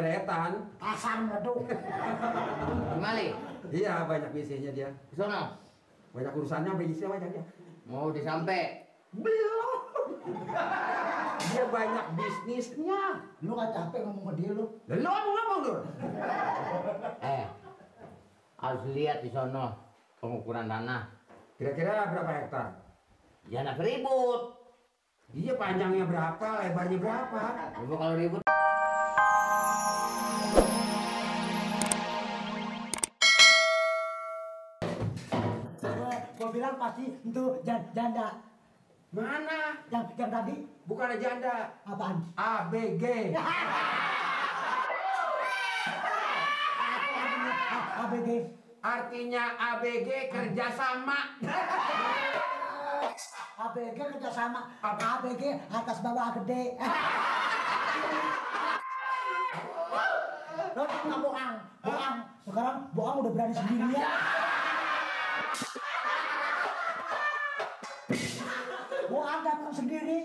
keceretan. Pasar meleduk. Gimana? Iya, banyak bisnisnya dia. Sono. Banyak urusannya, bisnisnya banyak dia. Mau disampe? Belum. Dia banyak bisnisnya. Lu gak capek ngomong sama dia lu? Lalu ngomong Dur. Harus lihat di sono pengukuran tanah. Kira-kira berapa hektar? Jangan ribut. Iya, panjangnya berapa, lebarnya berapa? Ibu kalau ribut. Gua bilang pasti itu janda. Mana? Yang tadi Bukan janda. apaan? ABG. ABG. Artinya ABG kerjasama. ABG kerjasama. ABG atas bawah gede. Lo nggak bohong. Sekarang bohong udah berani sendirian. Bohong datang sendiri.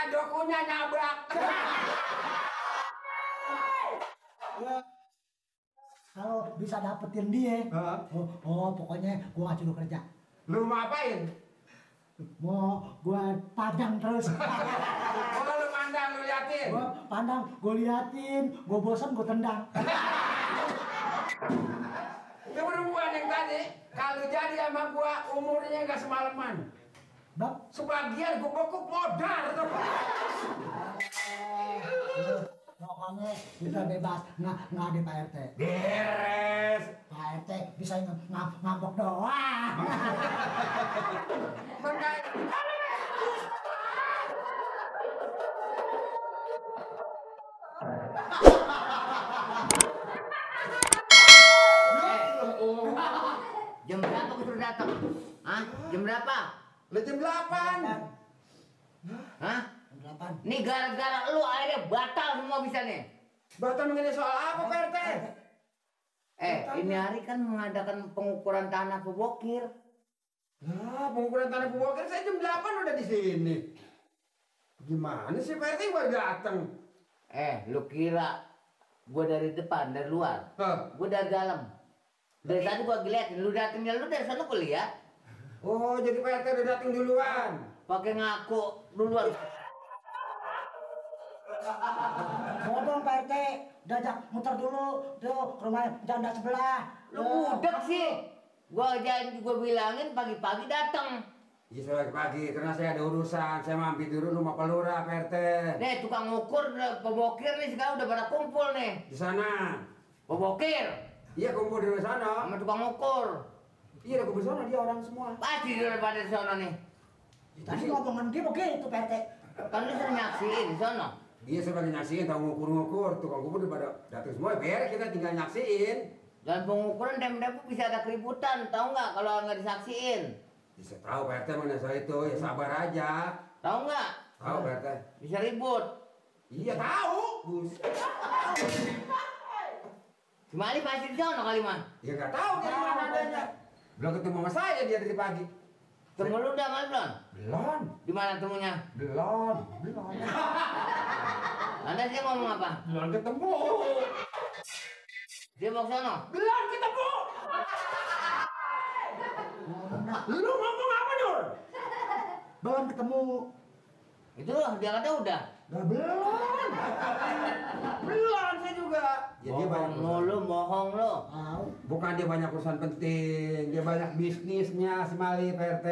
Dokunya nabrak. Kalau bisa dapetin dia, pokoknya gua ngasih lu kerja. Lu mau apain? Mau gua padang terus. Lu pandang, lu liatin. Gua pandang, gua liatin, gua bosan gua tendang. Itu perempuan yang tadi, kalau jadi sama gua umurnya nggak semalaman. Bang, Sebagian gua bekuk modal tuh. pokoknya bisa bebas, nggak ada Pak RT. Beres. Pak RT bisa ngambok doang. Makanya. Jam berapa gua suruh datang? Hah? Jam berapa? Udah jam 8. Hah? Delapan. Nih gara-gara lu akhirnya batal semua bisa nih. Batal mengenai soal apa, Pak RT? Ini hari kan mengadakan pengukuran tanah pebokir. Pengukuran tanah pembokir saya jam 8 udah di sini. Gimana sih Pak RT baru datang? Lu kira gua dari depan, dari luar? Gua dari dalam. Dari tadi gua ngeliatin, lu datangnya lu dari sana gua lihat. Oh, jadi Pak RT udah datang duluan. Pakai ngaku duluan. Ngomong Pak RT, diajak muter dulu tuh ke rumah janda sebelah. Lu budek sih. Gua bilangin pagi-pagi datang. Iya, saya pagi karena saya ada urusan. Saya mampir dulu rumah Pak Lurah, Pak RT. Nih tukang ukur pebokir nih sekarang udah pada kumpul nih. Di sana. Pebokir Iya, kumpul di sana. sama tukang ukur. Iya, kumpul di sana dia orang semua. Pasti dia pada di sana nih. Tadi ngomongan dia begitu Pak RT. Kan lu sering nyaksiin di sana. Dia sebagai nyaksiin, tahu ngukur-ngukur. Tukang ukur udah pada datang semua. Beres kita tinggal nyaksiin. Dan pengukuran dem-dem bisa ada keributan, tahu nggak kalau nggak disaksiin? Bisa tahu Pak RT mana soal itu. Ya sabar aja. Tahu nggak? Tahu Pak RT. Bisa ribut. Iya tahu. Si Mali pasti di sana kali man. Ya nggak tahu dia mana adanya. Belum ketemu sama saya dia dari pagi. Temu lu udah Mali belum? Belum. Di mana temunya? Belum. Anda dia ngomong apa? Belum ketemu. Dia mau ke sana? Belum ketemu. Lu ngomong apa Nur? Belum ketemu. Itu loh, dia kata udah. Nah, belum. Belum saya juga. Ya, dia banyak Bohong lo. Tahu. Bukan dia banyak urusan penting, dia banyak bisnisnya si Mali Pak RT.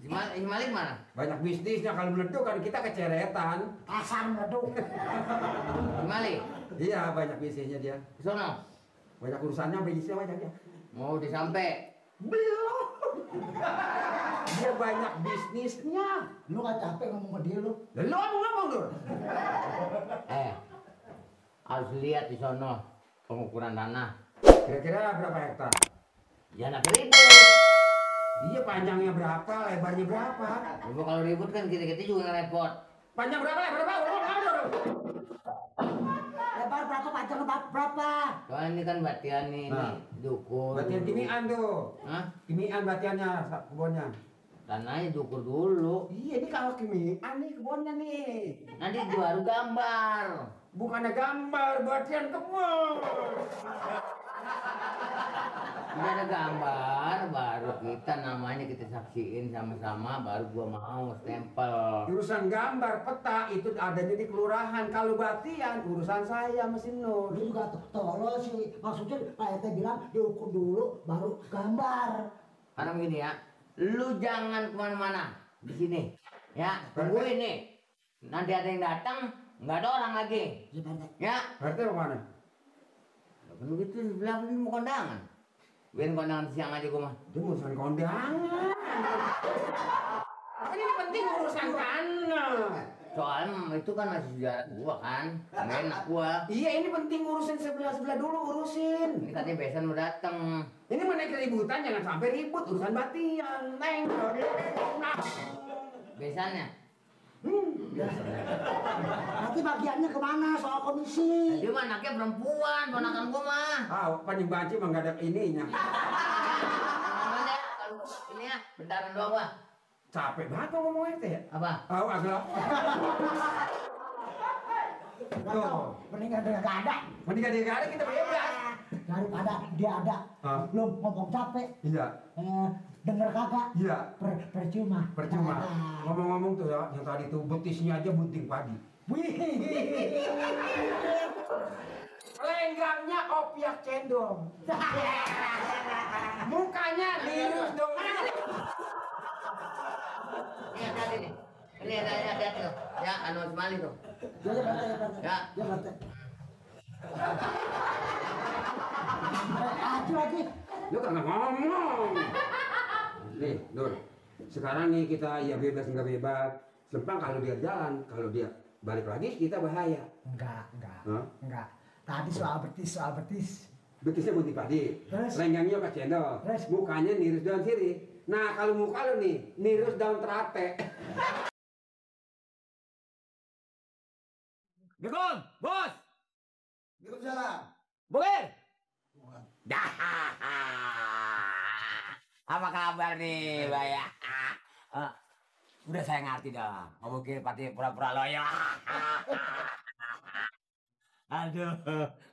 Si Mali mana? Banyak bisnisnya kalau meleduk kan kita keceretan. Pasar meleduk. Si Mali? Iya banyak bisnisnya dia. Di sana? Banyak urusannya, bisnisnya banyak dia. Mau disampe? Belum. Dia banyak bisnisnya. Lu gak capek ngomong sama dia lu? Lalu ngomong Dur. Harus lihat di sono pengukuran tanah. Kira-kira berapa hektar? Jangan ribut. Iya, panjangnya berapa, lebarnya berapa? Ibu kalau ribut kan kita juga repot. Panjang berapa, lebar berapa? Lebar berapa, panjang berapa? Soalnya ini kan batian nih, dukur. Batian kimian tuh. Hah? Kimian batiannya, kebunnya. Tanahnya dukur dulu. Iya, ini kalau kimian nih kebunnya nih. Nanti baru gambar. Bukannya gambar, batian kebun. Udah ada gambar, baru kita namanya kita saksiin sama-sama, baru gua mau stempel. Urusan gambar peta itu adanya di kelurahan. Kalau batian urusan saya mesin Nur. Lu juga tolol sih. Maksudnya Pak RT bilang diukur dulu baru gambar. Karena begini ya, lu jangan kemana-mana di sini, ya tungguin nih. Nanti ada yang datang, nggak ada orang lagi, Ya, Pak RT. ya. Berarti mau mana? Kan begitu sebelah ini mau kondangan. Biarin kondangan siang aja gua mah. Itu urusan kondangan. Kan ini penting urusan kana. Soalnya itu kan masih sejarah gua kan, nggak enak gua. Iya ini penting urusan sebelah dulu urusin. Ini katanya besan mau datang. Ini mana keributan jangan sampai ribut urusan batian. Neng. Besannya, Nanti bagiannya kemana soal komisi? dia mah anaknya perempuan, ponakan gua mah. Ah, panjang mah nggak ada ininya. Gimana ya, kalau ini ya, bentaran doang gua. Capek banget ngomongnya teh ya. Apa? Oh, agak. Tuh, mendingan dia gak ada. Mending ada kita bebas. Daripada dia ada. Hah? Belum ngomong capek. Iya. Denger kagak? Iya. Percuma. Percuma. Ngomong-ngomong tuh ya, yang tadi tuh betisnya aja bunting padi. Wih. Lenggangnya opiak cendol. Mukanya lurus dong. Ini hati-hati nih. Ini hati-hati tuh. Ya, anu semali tuh. Ya, ya, Pak RT. Ya. Ya, Pak RT. Acu lagi. Lu kagak ngomong. Nih, Nur. Sekarang nih kita ya bebas nggak bebas. Sempang kalau dia jalan, kalau dia balik lagi kita bahaya. Enggak. Hah? Enggak. Tadi soal betis. Betisnya bunting padi. Terus? Lenggangnya opiak cendol. Terus? Mukanya nirus daun sirih. Nah, kalau muka lu nih, nirus daun terate. Assalamualaikum, bos. Waalaikumsalam. Bukir. Dah. Apa kabar nih, Mbak ya? Udah saya ngerti dah. Mau Bukir pasti pura-pura loyo. Aduh,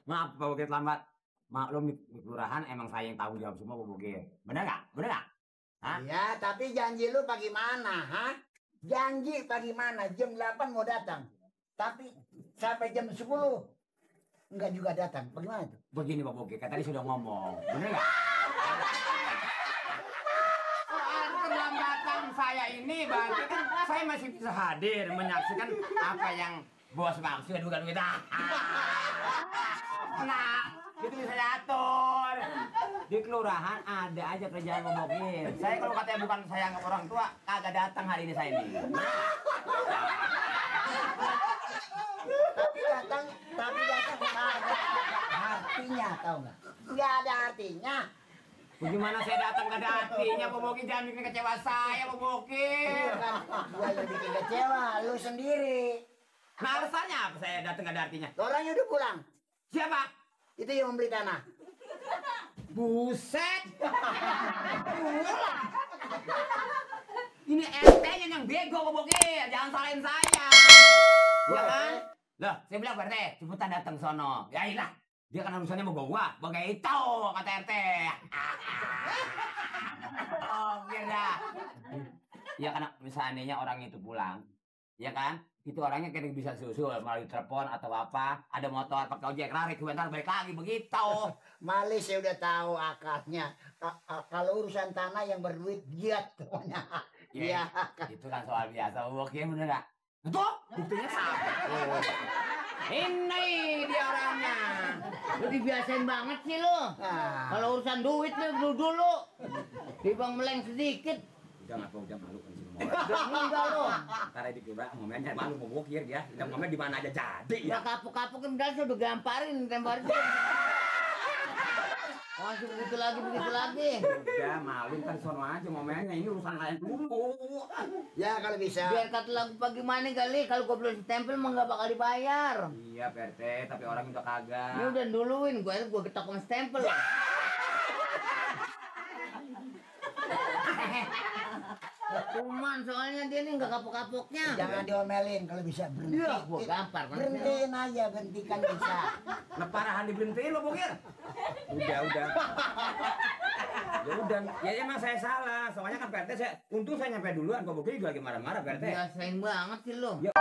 maaf Pak Bukir lambat. Maklum di kelurahan emang saya yang tanggung jawab semua Pak Bukir. Bener nggak? Bener nggak? Hah? Ya, tapi janji lu pagi mana, ha? Janji pagi mana? Jam 8 mau datang. Tapi sampai jam 10 enggak juga datang. Bagaimana tuh? Begini Pak Bukir, kan tadi sudah ngomong. Bener nggak? Soal keterlambatan saya ini, berarti kan saya masih bisa hadir menyaksikan apa yang bos maksud bukan kita. Nah, itu bisa diatur. Di kelurahan ada aja kerjaan Pak Bukir. Saya kalau katanya bukan saya anggap orang tua, kagak datang hari ini saya ini. Tapi datang nggak ada artinya, tahu nggak? Nggak ada artinya. Bagaimana saya datang gak ada artinya, Pak Bukir? Jangan bikin kecewa saya, Pak Bukir. Bukan gua yang bikin kecewa, lu sendiri. Nah, alasannya apa saya datang gak ada artinya? Orangnya udah pulang. Siapa? Itu yang membeli tanah. Buset! Ini RT-nya yang bego, Pak Bukir. Jangan salahin saya. Iya kan? Loh, saya bilang Pak RT, cepetan datang sono. Ya iyalah, dia kan urusannya mau gua, bagai itu, kata RT. Oh, kira. Ya kan, misalnya orang itu pulang, ya kan? Itu orangnya kayak bisa susul melalui telepon atau apa, ada motor pakai ojek lari sebentar balik lagi begitu. Malis saya udah tahu akalnya. Kalau urusan tanah yang berduit giat pokoknya. Iya, itu kan soal biasa. Oke, bener nggak? Itu buktinya sama. Ini dia orangnya. Lu dibiasain banget sih lu. Nah. Kalau urusan duit lu dulu. Dibang meleng sedikit. Udah ngaku udah malu kan sih Udah meninggal lu. Ntar di kelurahan momennya malu mau Bukir dia. Udah momen di mana aja jadi Ya ya. kapuk-kapukin udah saya udah gamparin tembarin. Masih begitu lagi. Udah malu kan sono aja momennya ini urusan lain dulu. Ya kalau bisa. Biar kata lagu pagi mana kali, kalau gua belum stempel mah nggak bakal dibayar. Iya PRT, tapi orang udah kagak. Ini udah duluin, gua getok sama stempel. Kuman soalnya dia nih nggak kapok-kapoknya. Jangan diomelin kalau bisa berhenti. Iya, gua gampar kan. Berhentiin aja, berhentikan bisa. Nah, parahan diberhentiin lo Bogir. Udah. Ya udah, ya emang saya salah. Soalnya kan PRT saya, untung saya nyampe duluan. Kok Bogir juga lagi marah-marah PRT. Biasain banget sih lo. Ya.